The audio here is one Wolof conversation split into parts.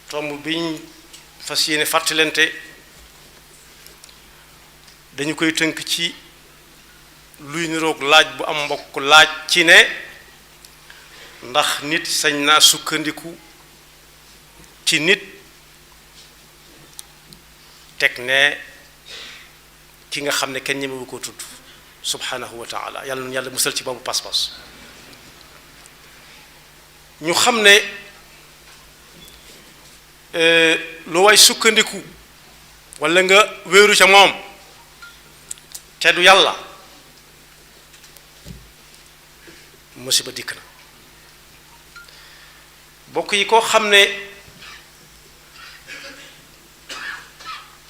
tomb biñ fas yéene fàttalante dañu koy tënk ci luy niroog laaj bu am mbokk laaj ci ne ndax nit sañ naa sukkandiku ci nit teg ne ki nga xam ne kenn ñemewu ko tudd subhanahu wa taala yàlla nu yàlla musal ci boobu pas-pas ñu xam ne lu way sukkandiku walla nga wéeru ca moom te du yàlla musiba dikk na bokk yi koo xam ne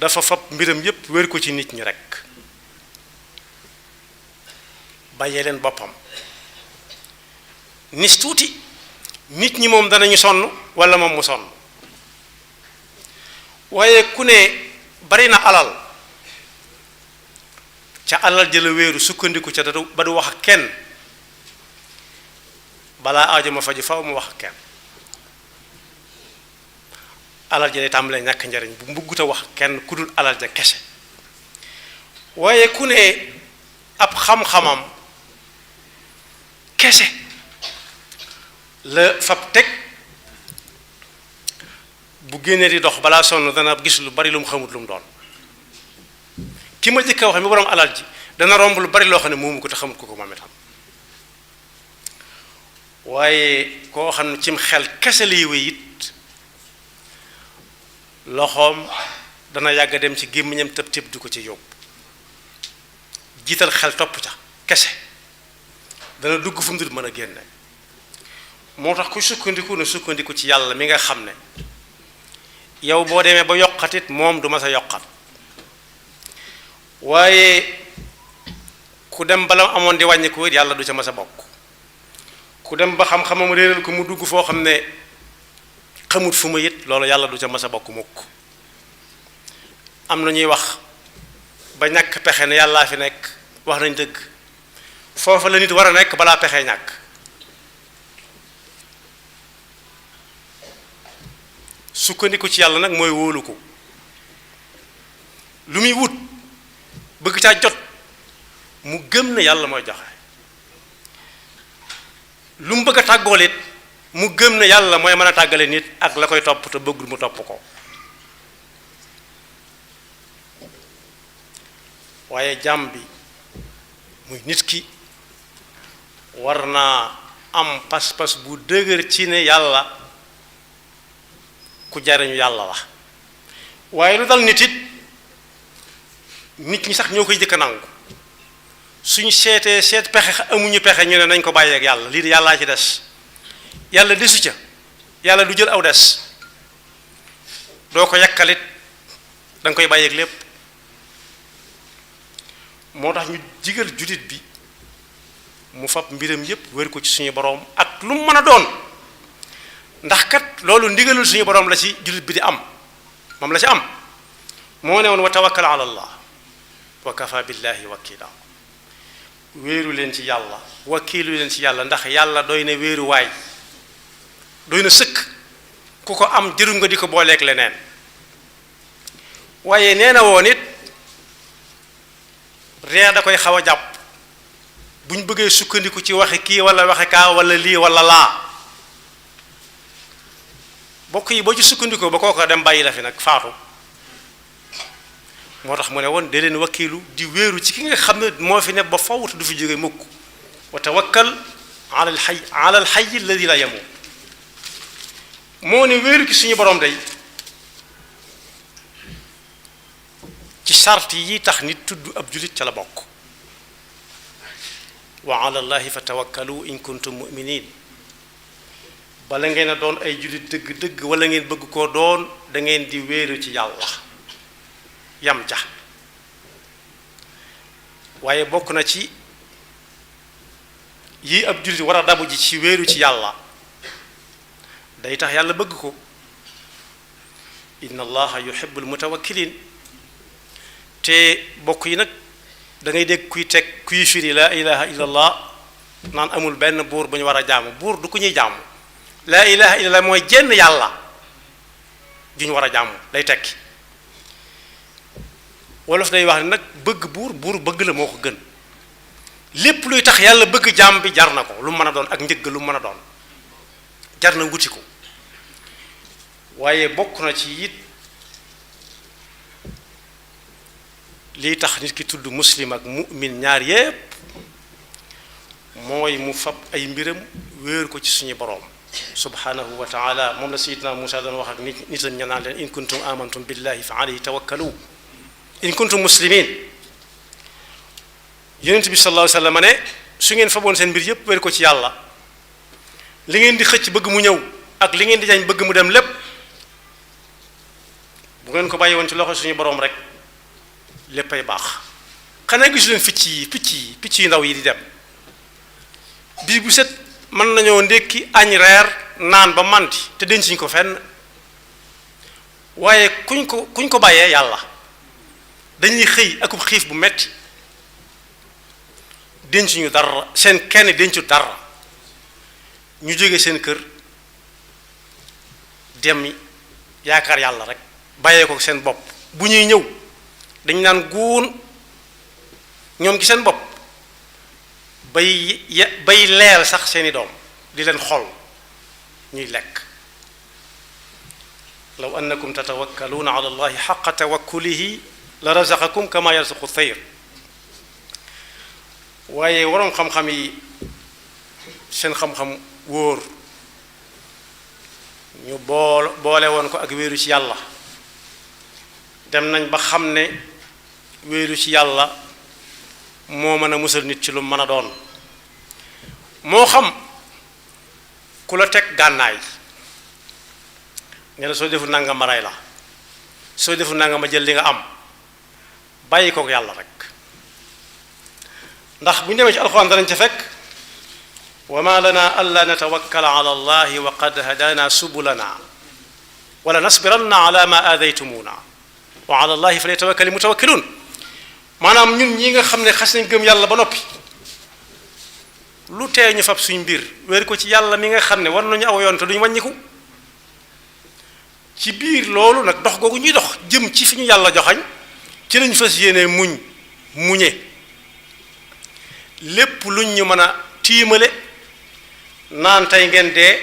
dafa fab mbiram yépp wéer ko ci nit ñi rekk bàyyee leen boppam nis tuuti nit ñi moom danañu sonn walla moom mu sonn waaye ku ne bari na alal ca alal jëla wéeru sukkandiku ca ba du wax ak kenn balaa aajo ma faju faw mu wax ak kenn alal ja day tàmbalee ñàkk njariñ bu mbugguta wax kenn ku dul alal ja kese waaye ku ne ab xam-xamam kese la fab teg bu génnee di dox balaa sonn dana gis lu bari lu mu xamut lu mu doon ki ma jëkk a wax mi borom alal ji dana romb lu bari loo xam ne moomu ko te xamut ko ko moom itam waaye koo xam ne cim xel kese lay wéy it loxoom dana yàgg dem ci gémmiñam tëb tëb du ko ci yóbbu jiital xel topp ca kese dana dugg fu mu dul mën a génne moo tax ku sukkandiku na sukkandiku ci yàlla mi nga xam ne yow boo demee ba yokkatit moom du ma sa yokkat waaye ku dem bala amoon di wàññi ko yàlla du ca ma sa bokk ku dem ba xam-xamam réeral ko mu dugg foo xam ne xamut fu ma it loolu yàlla du ca ma sa bokk mukk am na ñuy wax ba ñàkk pexe ne yàllaa fi nekk wax nañ dëgg foofa la nit war a nekk balaa pexe ñàkk sukkandiku ci yàlla nag mooy wóolu ko lu muy wut bëgg caa jot mu gëm ne yàlla mooy joxe lu mu bëgg a tàggoolit mu gëm ne yàlla mooy mën a tàggale nit ak la koy topp te bëggul mu topp ko waaye jàmm bi muy nit ki war naa am pas-pas bu dëgër ci ne yàlla ku jariñu yàlla la waaye lu dal nit it nit ñi sax ñoo koy jëkk a nangu suñu seetee seet pexe amuñu pexe ñu ne nañ ko bàyyeek yàlla lii de yàllaa ci des yàlla desu ca yàlla du jël aw des doo ko yàkkalit danga koy bàyyeek lépp moo tax ñu jigal jullit bi mu fab mbiram yépp wér ko ci suñu boroom ak lu mu mën a doon ndax kat loolu ndigalul suñu boroom la ci jullit bi di am moom la ci am moo ne woon wa tawakkal ala allah wa kafa billahi wakila wéeru leen ci yàlla wakiilu leen ci yàlla ndax yàlla doy na wéeru waay doy na sëkk ku ko am jëru nga di ko booleeg leneen waaye nee na woon it ree da koy xaw a jàpp bu ñu bëggee sukkandiku ci waxe kii wala waxe kaa wala lii wala laa bokk yi boo ci sukkandikoo ba kooko dem bàyyi la fi nag faatu moo tax mu ne woon de leen wakiilu di wéeru ci ki nga xam ne moo fi ne ba fawut du fi jóge mukk wa tawakkal ala al hayy alladi la yamut moo ne wéeru ci suñu borom day ci sart yi tax nit tudd ab julit ca la bokk wa ala allahi fa tawakkalu in kuntum muminin bala ngeen a doon ay julit dëgg-dëgg wala ngeen bëgg koo doon da ngeen di wéeru ci yàlla yam ja waaye bokk na ci yi ab julit war a dabu ji ci wéeru ci yàlla day tax yàlla bëgg ko inna allaha yuhibbul mutawakkilin te bokk yi nag da ngay dégg kuy firi laa ilaha illa allah naan amul benn buur bu ñu war a jaamu buur du ko ñuy jaamu laa ilaha illa allah mooy jenn yàlla juñ war a jàmm lay tekki. wolof day wax ne nag bëgg buur bëgg la moo ko gën lépp luy tax yàlla bëgg jaam bi jar na ko lu mën a doon ak njëgg lu mën a doon jar na wuti ko waaye bokk na ci it lii tax nit ki tudd muslim ak mu'min ñaar yépp mooy mu fab ay mbiram wéer ko ci suñu boroom subhanahu wa taala moom la sayyidina Musaa doon wax ak nitam ña naan leen in kuntum amantum billahi fa alayhi tawakkalu in kuntum muslimin yonent bi sallallahu alayhi wa sallam ne su ngeen faboon seen mbir yépp wéer ko ci yàlla li ngeen di xëcc bëgg mu ñëw ak li ngeen di jañ bëgg mu dem lépp bu ngeen ko bàyyi woon ci loxo suñu boroom rek léppay baax xanaa gisu leen picc yu ndaw yi di dem bii bu set mën nañoo ndékki añ reer naan ba màndi te denc ko fenn waaye kuñ ko bàyyee yàlla dañuy xëy akub xiif bu metti denc ñu dara seen kenn dencu dara ñu jóge seen kër dem yaakaar yàlla rek bàyyee ko seen bopp bu ñuy ñëw dañ naan guun ñoom ci seen bopp bay leel sax seeni doom di leen xool ñuy lekk law annakum tatawakkaluuna ala allahi xaqa tawakkulihi la razaqakum kama yarzuqu tayr waaye waroom xam-xam yi seen xam-xam wóor ñu boole woon ko ak wéeru ci yàlla dem nañ ba xam ne wéeru ci yàlla moo mën a musal nit ci lu mën a doon moo xam ku la teg gànnaay ne la soo defu nanga ma rey la soo defu nanga ma jël li nga am bàyyi kook yàlla rek ndax bu ñu demee ci alxuraan danañ ca fekk wa ma lana alla natawakkala ala allahi wa qad hadana subulana wala nasbiranna ala ma aadaytumuna wa ala allahi falyatawakkali mutawakkilun maanaam ñun ñi nga xam ne xas nañ gëm yàlla ba noppi lu tee ñu fab suñ mbir wéer ko ci yàlla mi nga xam ne war nañu aw yoon te duñu wàññiku ci biir loolu nag dox googu ñuy dox jëm ci fi ñu yàlla joxañ ci lañ fas yéene muñe lépp luñ ñu mën a tiimale naan tey ngeen dee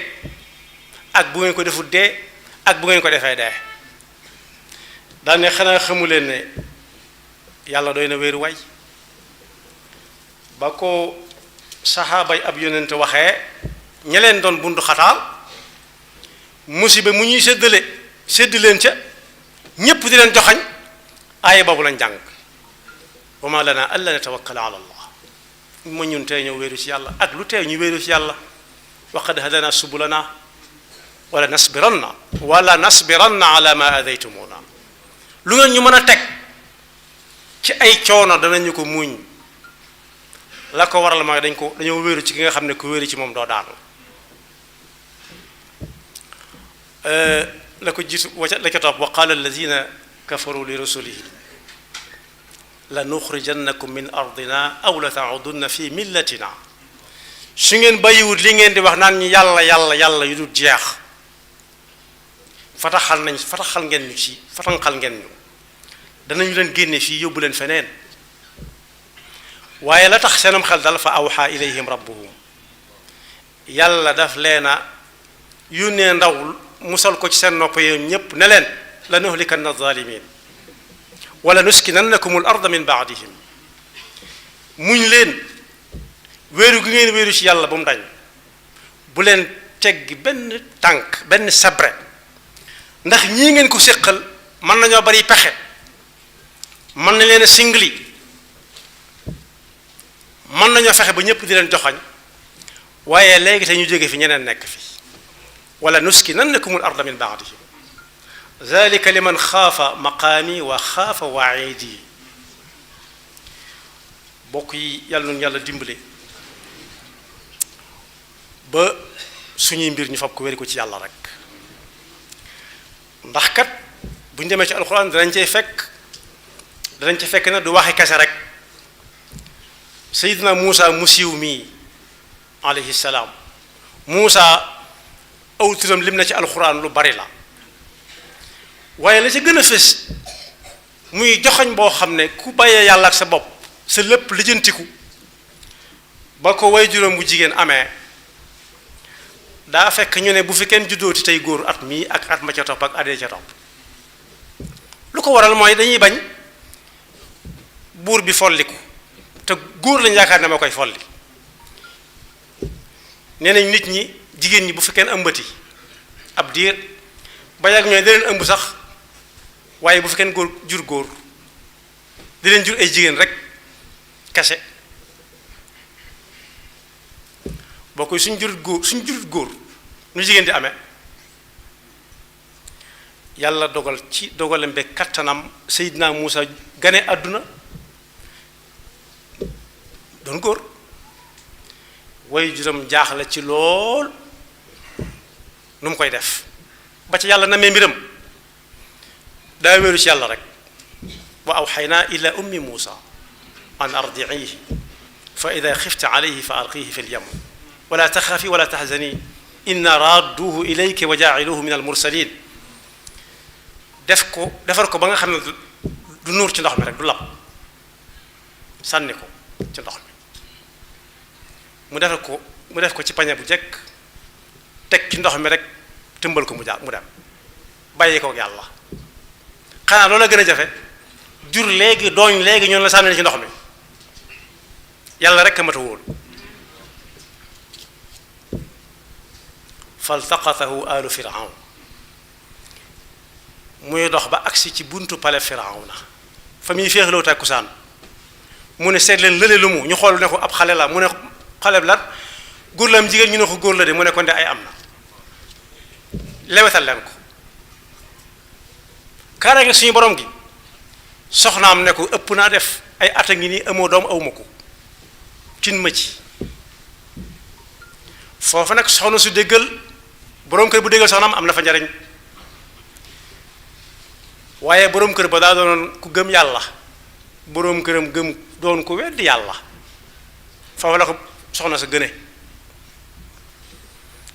ak bu ngeen ko defut dee ak bu ngeen ko defee dee daal ne xanaa xamu leen ne yàlla doy na wéeru way ba ko saxaabay ab yonent waxee ña leen doon bundu xataal musiba mu ñuy sédd leen ca ñépp di leen joxañ aaya boobu lañ jàng wa ma lana alla natawakkala ala allah ma ñun tey ñëw wéeru ci yàlla ak lu tey ñu wéeru ci yàlla wa qad hadana subulana wala nasbiranna ala ma adaytumuna lu ngeen ñu mën a teg ci ay coono danañu ko muñ la ko waral mooy dañoo wéeru ci ki nga xam ne ku wéeru ci moom doo daanu la ko jiitu la ko topp wa qaala alladina kafaru li rusulihi la nuxrijannakum min ardina aw la taudunna fi millatina su ngeen bàyyiwut li ngeen di wax naan ñu yàlla yu dul jeex fataxal ngeen ñu danañu leen génne fii yóbbu leen feneen waaye la tax seenam xel dal fa awxa ilayhim rabbuhum yàlla daf leena yónnee ndaw musal ko ci seen nopp yooyu ñépp ne leen la nuhlikanna zalimin wala nuskinannakum al arda min baadihim muñ leen wéeru gi ngeen wéeru ci yàlla ba mu dañ bu leen teggi benn tànk benn sabre ndax ñii ngeen ko séqal mën nañoo bari pexe mën na leen a singli mën nañoo fexe ba ñëpp di leen joxañ waaye léegi te ñu jóge fi ñeneen nekk fi wala nuskinannakum al arda min baadihim zalika liman xaafa maqaami wa xaafa waidi bokk yi yàlla noonu yàlla dimbale ba suñuy mbir ñu fab ko wéri ko ci yàlla rek ndax kat bu ñu demee ci alxuraan danañ ca fekk na du waxe kese rek Seydina Muusa mu siiw mii alayhi salaam Muusa aw turam lim na ci alxuraan lu bari la waaye la ca gën a fës muy joxañ boo xam ne ku bàyyee yàlla ak sa bopp sa lépp lijjantiku ba ko way juróom bu jigéen amee daa fekk ñu ne bu fi kenn juddooti tey góor at mii ak at ma ca topp ak adee ca topp lu ko waral mooy dañuy bañ buur bi folliku te góor lañ yaakaar ne ma koy folli nee nañ nit ñi jigéen ñi bu fi kenn ëmbati ab diir ba yàgg ñooy da leen ëmb sax waaye bu fi kenn góor jur góor di leen jur ay jigéen rek kese boo koy suñ jurut góor nu jigéen di amee yàlla dogal ci dogalem be kattanam Seydina Muusa gane àdduna doon góor way juram jaaxle ci lool nu mu koy def ba ci yàlla namee mbiram daa wéeru ci yàlla rek wa awxaynaa ila ummi Muusa an ardiihi fa ida xifti alayhi fa alqihi fi lyam wala taxaafi wala taxzani inna raadduuhu ilayki wa jaaciluuhu min almursalin defar ko ba nga xam ne du nuur ci ndox mi rek du lab sànni ko ci ndox mi mu def ko ci pañe bu jekk teg ci ndox mi rek tëmbal ko mu dem bàyyi ko yàlla xanaa loola gën a jafe jur léegi dooñ léegi ñoon la sànni ci ndox mi yàlla rek a mat a wóolu faltaqatahu alu firawn muy dox ba agsi ci buntu pale firawna fa muy féexloo takkusaan mu ne seet leen lële lu mu ñu xool ne ko ab xale la mu ne xale la góor la am jigéen ñu ne ko góor la de mu ne ko nde ay am na lewetal leen ko kaaraange suñu borom gi soxnaam ne ko ëpp naa def ay at a ngi nii amoo doom awma ko tin ma ci foofu nag soxna su déggal borom kër bu déggal soxnaam am na fa njariñ waaye borom kër ba daa doonoon ku gëm yàlla borom këram gëm doon ku weddi yàlla foofu la ko soxna sa gëne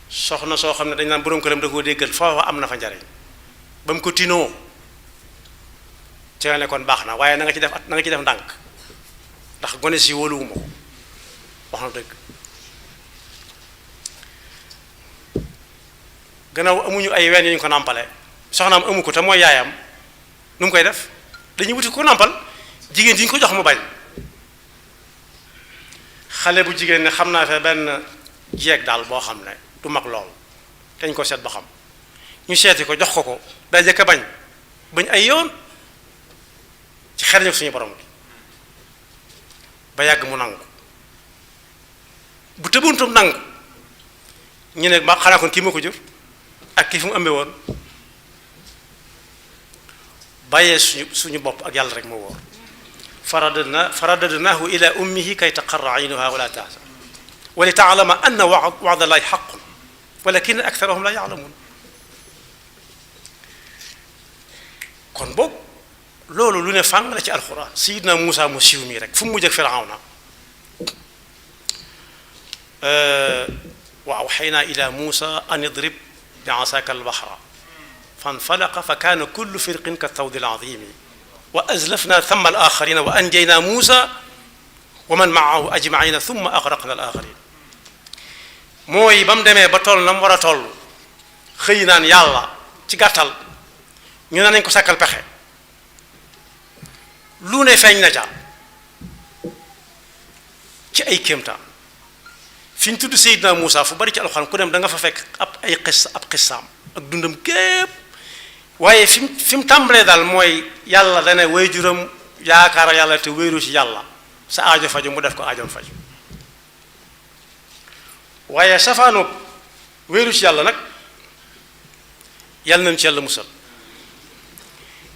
soxna soo xam ne dañ naan borom këram da koo déggal foofa am na fa njariñ ba mu ko tinoo ci nga ne kon baax na waaye na nga ci def ndànk ndax gone si wóoluwuma ko wax na dëgg gannaaw amuñu ay ween yu ñu ko nàmpale soxnaam amu ko te mooy yaayam nu mu koy def dañuy wuti ko nàmpal jigéen ji ñu ko jox mu bañ xale bu jigéen ne xam naa fe benn jeeg daal boo xam ne du mag lool dañ ko seet ba xam ñu seeti ko jox ko day jëkk a bañ ay yoon ci xel ñu suñu borom bi ba yàgg mu nangu bu tëbuntum nangu ñu ne ba xanaa kon kii moo ko jur ak kii fu mu ëmbee woon bàyyee suñu bopp ak yàlla rek moo wóor faradadnaahu ila ummihi kay taqarra aynuha wala tahzan wa li taalama anna wa'da llahi haqqun walakin aktharahum la ya'lamun kon boobu loolu lu ne fàng la ci alxuraan sayidna Muusa mu siiw mii rek fu mu mujj ak Firawna wa awxaynaa ila Muusa an idrib bi asaaka albahra fanfalaqa fa kaana kullu firqin ka tawdi alazimi wa azlafna thamma alaxarina wa anjaynaa Muusa wa man maahu ajmaina thumma agraqna alaxarin mooy ba mu demee ba toll na mu war a toll xëy naan yàlla ci gàttal ñu ne nañ ko sàkkal pexe lu ne feeñ na ca ci ay kéemtaan fi ñu tudd Seydina Muusa fu bari ci alxuraan ku dem da nga fa fekk ab xissaam ak dundam képp waaye fi mu tàmbalee daal mooy yàlla dana way juram yaakaar yàlla te wéeru ci yàlla sa aajo faju mu def ko aajoom faju waaye safaanoog wéeru ci yàlla nag yàlla nañ ci yàlla musal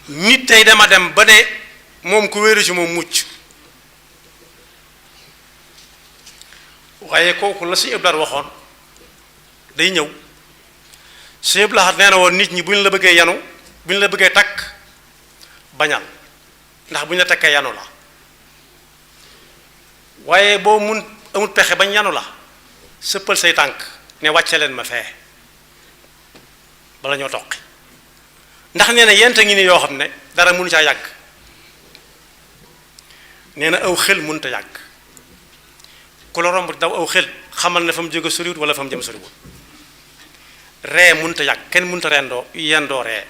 nit tey dama dem ba ne moom ku wéeru ci moom mucc waaye kooku la Sëñ Abdou Lahad waxoon day ñëw Sëñ Abdou Lahad nee na woon nit ñi bu ñu la bëggee yanu bu ñu la bëggee takk bañal ndax bu ñu la takkee yanu la waaye boo mun amut pexe bañ yanu la sëppal say tànk ne wàcce leen ma fee bala ñoo toqi ndax nee na yenta ngi ni yoo xam ne dara mënu caa yàgg. nee na aw xel mënut a yàgg ku la romb daw aw xel xamal ne fa mu jóge soriwut wala fa mu jëm soriwut. ree mënut a yàgg kenn mënut a yendoo ree.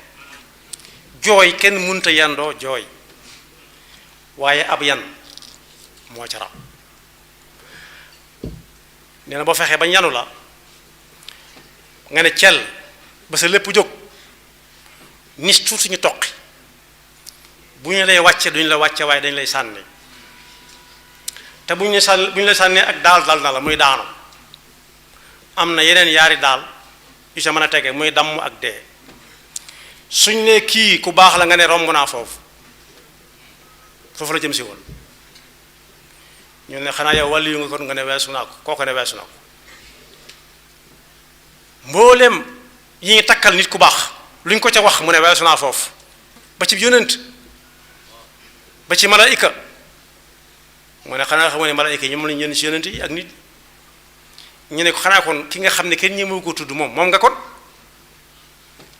jooy kenn mënut a yendoo jooy. waaye ab yan moo ca raw. nee na boo fexee ba yanu la nga ne cel ba sa lépp jóg nis tuuti ñu toqi bu ñu lay wàcce duñ la wàcce waaye dañ lay sànni te bu ñu lay sànnee ak daal dal na la muy daanu am na yeneen yaari daal yu sa mën a tege muy damm ak dee. suñ ne kii ku baax la nga ne romb naa foofu la jëm si woon ñu ne xanaa yow wàllu yu nga kon nga ne weesu naa ko kooku ne weesu naa ko. mboolem yi ngi takkal nit ku baax luñ ko ca wax mu ne weesu naa foofu ba ci yonent ba ci malaayika mu ne xanaa xamoo ne malaayika yi ñoom lañu yónni ci yonent yi ak nit ñu ne ko xanaa kon ki nga xam ne kenn ñemewu ko tudd moom nga kon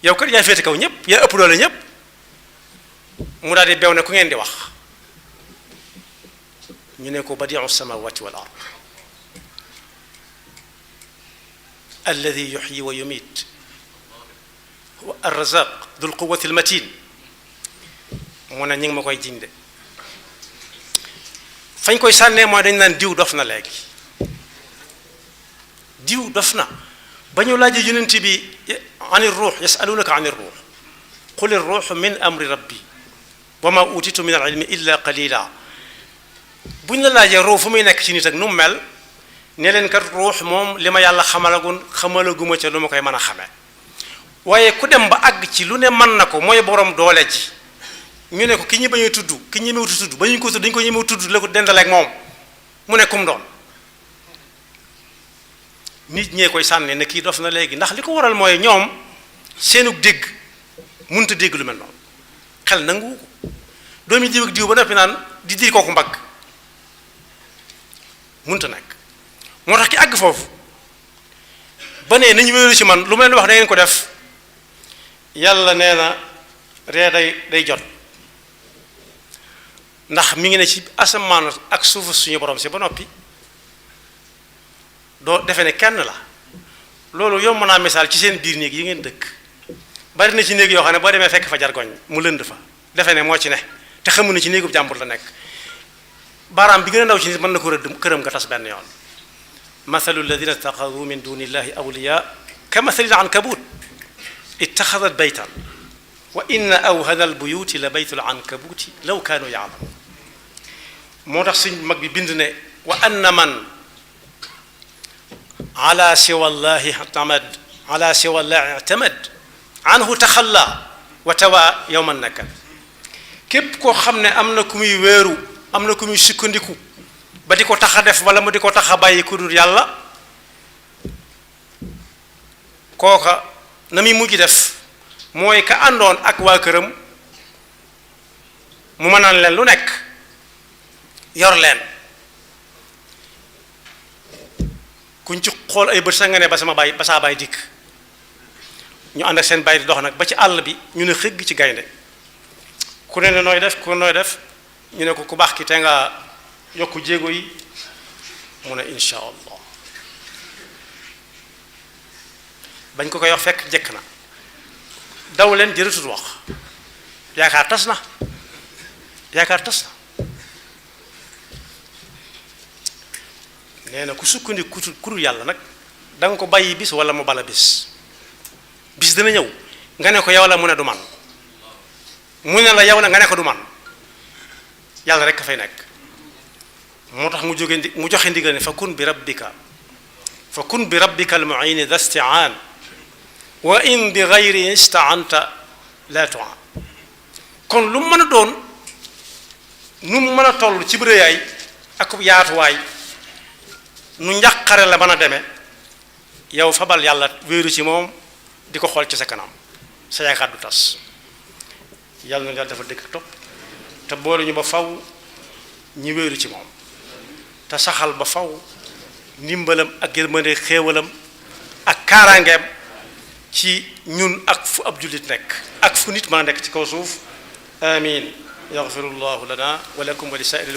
yow kat yaa féete kaw ñëpp yaa ëpp doole ñëpp mu daal di bew ne ku ngeen di wax ñu ne ko badiu samawati wal ard alladi yuxyi wa yumiit wa arrazaq dul quwati almatin mu ne ñu ngi ma koy jiñ de fañ koy sànnee mooy dañ naan diw dof na léegi diw dof na ba ñu laajee yonent bi ani ruux yasalunaka ani ruux qul ruuxu min amri rabbi wa ma utitu min al ilmi illa qalila bu ñu la laajee ruux fu muy nekk ci nit ak nu mu mel ne leen kat ruux moom li ma yàlla xamalaguma ca lu ma koy mën a xamee waaye ku dem ba àgg ci lu ne mën na ko mooy borom doole ji ñu ne ko ki ñi bañuy tudd ki ñemewutu tudd ba ñu ko tudd dañu ko ñemewu tudd la ko dendaleeg moom mu ne kum doon nit ñee koy sànni ne kii dof na léegi ndax li ko waral mooy ñoom seenug dégg mënut a dégg lu mel noonu xel nangu ko doomi diw ak diw ba noppi naan di dir kooku mbagg mënut a nekk moo tax ki àgg foofu ba ne nañu wéeru ci man lu ma leen wax da ngeen ko def yàlla nee na ree day jot ndax mi ngi ne ci asamaan ak suufu suñu borom si ba noppi doo defe ne kenn la loolu yomb naa misaal ci seen biir néeg yi ngeen dëkk bari na ci néeg yoo xam ne boo demee fekk fa jargoñ mu lënd fa defe ne moo ci ne te xamu ne ci néegub jàmbur la nekk baaraam bi gën a ndaw ci nit mën na ko rëdd këram nga tas benn yoon mathalu alladina ittaxadu min duni illahi awliya ka mathali al-ankabut ittaxadat baytan wa inna awhana albuyuti la baytul ankabuti law kaanu yaalamun moo tax suñ mag bi bind ne wa anna man ala siwa llahi tamad ala siwa llahi tamad anhu taxalla wa tawa yowma nakal képp koo xam ne am na ku muy wéeru am na ku muy sukkandiku ba di ko tax a def wala mu di ko tax a bàyyi ku dul yàlla kooka na muy mujj def mooy ka àndoon ak waa këram mu mënaan leen lu nekk yor leen kuñ ci xool ay bët sax nga ne ba saa baay dikk ñu ànd ak seen baay di dox nag ba ci àll bi ñu ne xëgg ci gaynde ku ne nooy def ñu ne ko ku baax ki te nga yokku jéego yi mu ne insha allah bañ ko koy wax fekk jekk na daw leen jërëtut wax yaakaar tas na nee na ku sukkandiku ku dul yàlla nag da nga ko bàyyi bis wala mu bala bis dana ñëw nga ne ko yow la mu ne du man mu ne la yow la nga ne ko du man yàlla rek ka fay nekk moo tax mu joxe ndigal ne fa kun bi rabbika al-mu'in dha isti'an wa in bi ghayri ista'anta la tu'an kon lu mu mën a doon nu mu mën a toll ci bërëyaay ak yaatuwaay nu njàqare la mën a demee yow fabal yàlla wéeru ci moom di ko xool ci sa kanam sa yaakaar du tas yàlla na yàlla dafa dëkk topp te boole ñu ba faw ñi wéeru ci moom te saxal ba faw ndimbalam ak yërmande xéewalam ak kaaraangeem ci ñun ak fu ab jullit nekk ak fu nit mën a nekk ci kaw suuf amin yaxfirullahu lana wa lakum wa li saa'iril